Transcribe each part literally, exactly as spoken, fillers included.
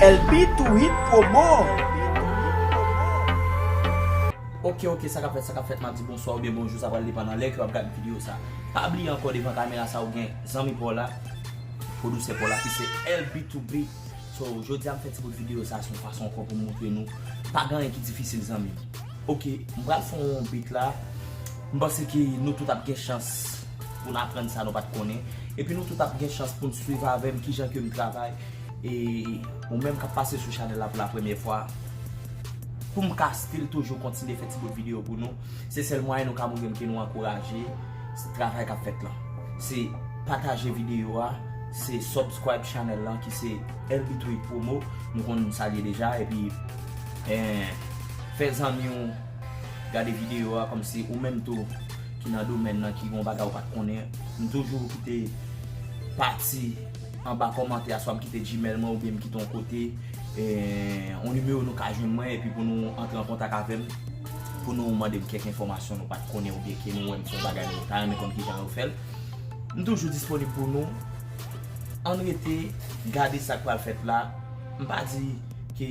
L B two Hit Promo. Ok, ok, sa k ap fèt, sa k ap fèt, m ap di bonswa oubyen bonjou, sa pral depann nan lè ke w ap gade videyo sa. Pa bliye ankò, devan kamera sa ou gen zanmi pa w la, pwodisè pa w la ki se L B two Beat. So, jodi a m fè ti bout videyo sa se yon fason ankò pou m montre nou pa gen anyen ki difisil, zanmi m. Ok, m pral fè yon beat la. M panse ke nou tout ap gen chans pou n aprann sa nou pa t konnen. Epi nou tout ap gen chans pou n swiv avè m kijan ke m travay. E ou menm k ap pase sou chanèl la pou la premyè fwa, pou m ka still toujou kontinye fè ti bout videyo pou nou, se sèl mwayen nou ka montre m ke nou ankouraje travay k ap fèt lan. Se pataje videyo a, se subscribe channel lan ki se L B two Hit Promo. Nou konn sa l ye deja, epi, eh, fè zanmi w gade videyo a, kòmsi ou menm tou ki nan domèn nan, ki gon bagay ou pa t konnen. M toujou kite pati anba kòmantè a, swa m kite Gmail mwen oubyen m kite yon kote, eh, yon nimewo nou ka jwenn mwen, epi pou nou antre an kontak avè m, pou nou mande m kèk enfòmasyon nou pa t konnen oubyen ke nou wè m fè yon bagay nou ta renmen konn kijan yo fè l. M toujou disponib pou nou. Ann rete gade sa k pral fèt la. M pa di ke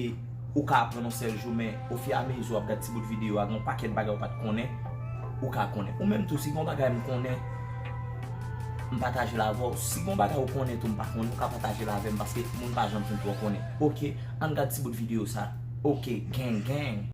ou ka aprann yon sèl jou, men ofiramezi w ap gad ti bout videyo a, gen yon pakèt bagay ou pa t konnen, ou ka konnen. Ou menm tou, si gen yon bagay m konnen, m pataje l avè w. Si gen yon bagay ou konnen tou, m pa konnen, ou ka pataje l avè m, paske moun pa janm fin twò konnen. Ok, ann gad ti bout videyo sa. Ok, gang, gang.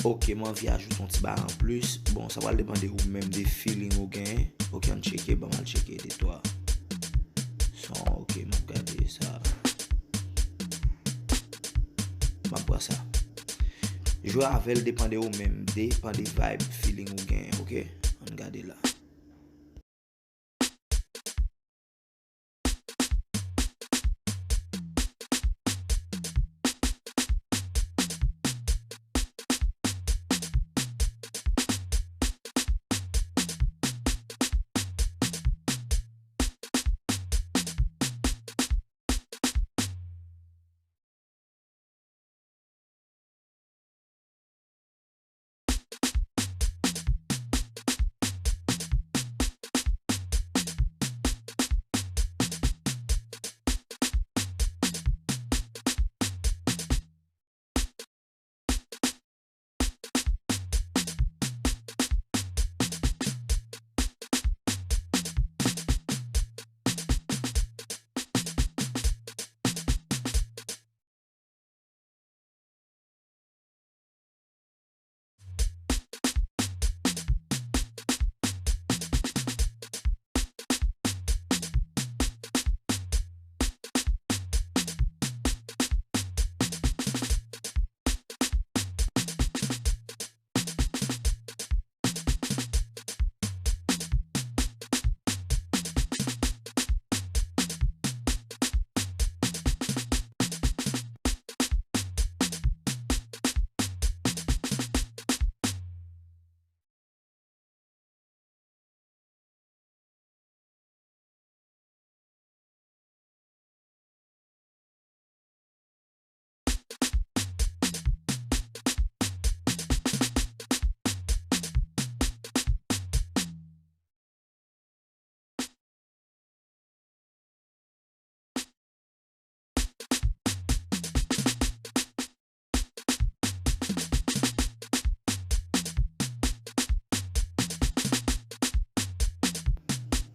Ok, m anvi ajoute yon ti bagay anplis. Bon, sa pral depann de ou menm, de feeling ou genyen. Ok, ann tcheke, ban m al tcheke de twa son. Ok, m ap gade sa. M ap pran sa. Jwe avè l, depann de ou menm, depann de vibe, feeling ou genyen, ok? Ann gade la.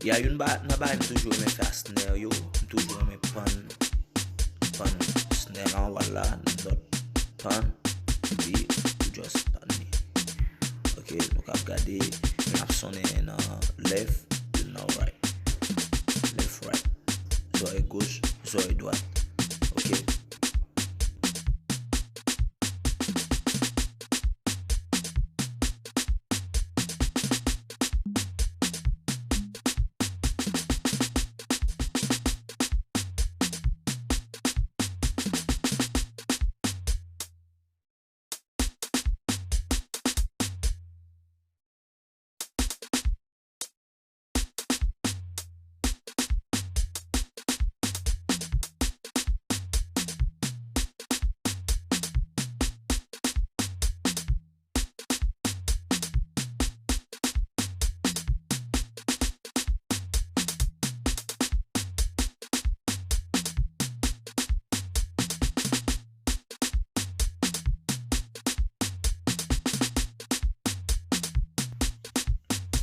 Ya, youn ba-, nan bagay m toujou renmen fè a snare yo, m toujou renmen pann, pann snare lan, vwala, nan lòt pann, epi ou just pann li. Ok, nou kab gade, men ap sonnen nan left, youn nan right. Left, right. Zòrèy goch, zòrèy dwat. Ok.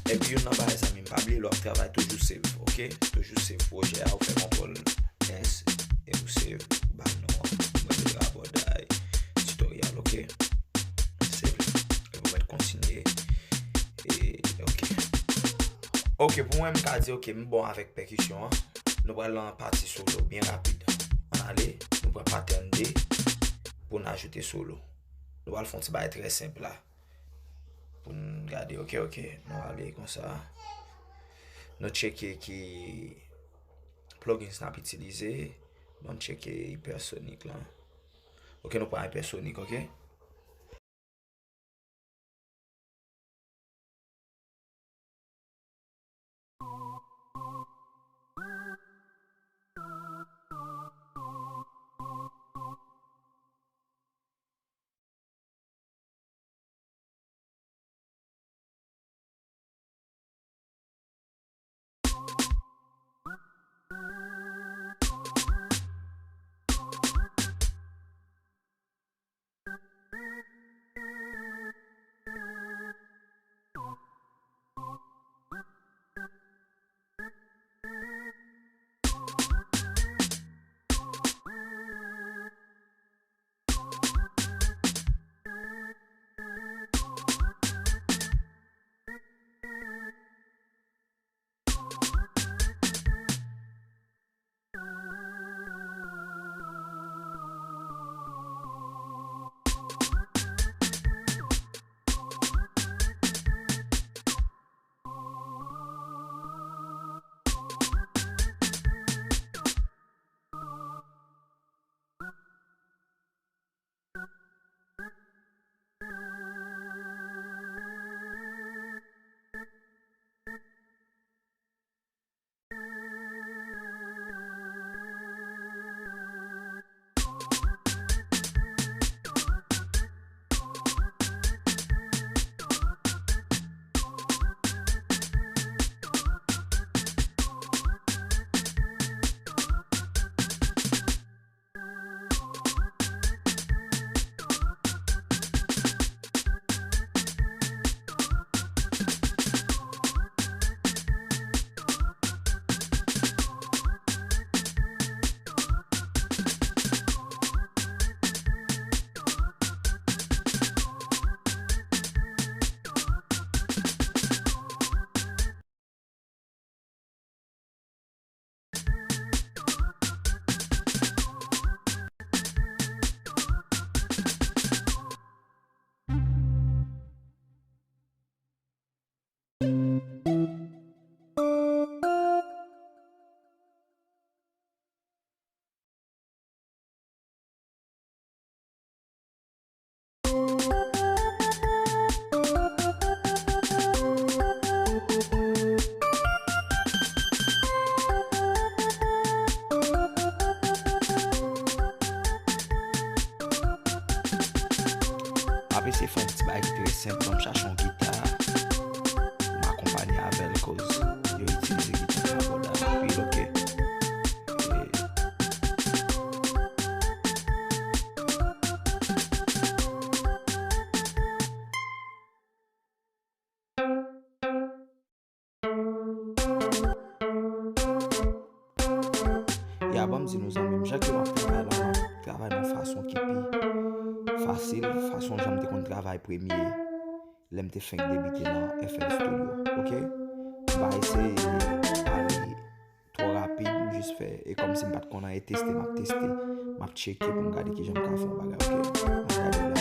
Epi youn nan bagay zanmi m, pa bliye lè w ap travay toujou save, ok? Toujou save pwojè a, ou fè kontwòl S, e ou save, ou ba l non an, mwen rele Rabòday Tutorial, ok? Save, epi ou mèt kontinye, e, ok. Ok, pou mwen, m ka di, ok, m bon avèk pèkisyon an. Nou pral nan pati solo, byen rapid. Ann ale, nou pran patèn de pou n ajoute solo. Nou pral fè yon ti bagay trè senp la. Pou n gade, ok, ok. Nou ale konsa. Nou tcheke ki plugins n ap itilize. Bon, n tcheke Hypersonic lan. Ok, nou pran Hypersonic, ok? ap eseye fè yon ti bagay ki trè senp, ban m chache yon gita pou m akonpanye avè l, koz yo itilize gita nan abòda anpil, oke? E, Ya, ban m di nou, zanmi m, jan ke m ap travay la, m ap travay nan yon fason ki pi fasil, fason jan m te konn travay premye, lè m te fenk debite nan F L Studio, oke? M pa eseye ale twò rapid, m jis fè, e kòmsi m pa t konn anyen, teste, m ap teste, m ap tcheke pou m gade kijan m ka fè yon bagay, oke? M ap gade la.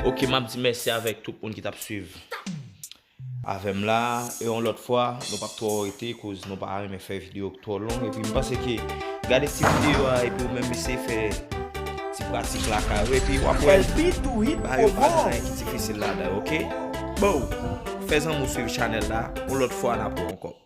Ok, m ap di mèsi avèk tout moun ki t ap swiv avè m la. E yon lòt fwa, nou p ap twò rete, koz nou pa renmen fè videyo k twò long. Epi m panse ke gade ti videyo a, epi ou menm eseye fè ti pratik lakay ou, epi w ap wè, ba yo pa gen anyen ki difisil ladan, ok? Bon, fè zanmi w swiv chanèl la, yon lòt fwa n ap wè ankò.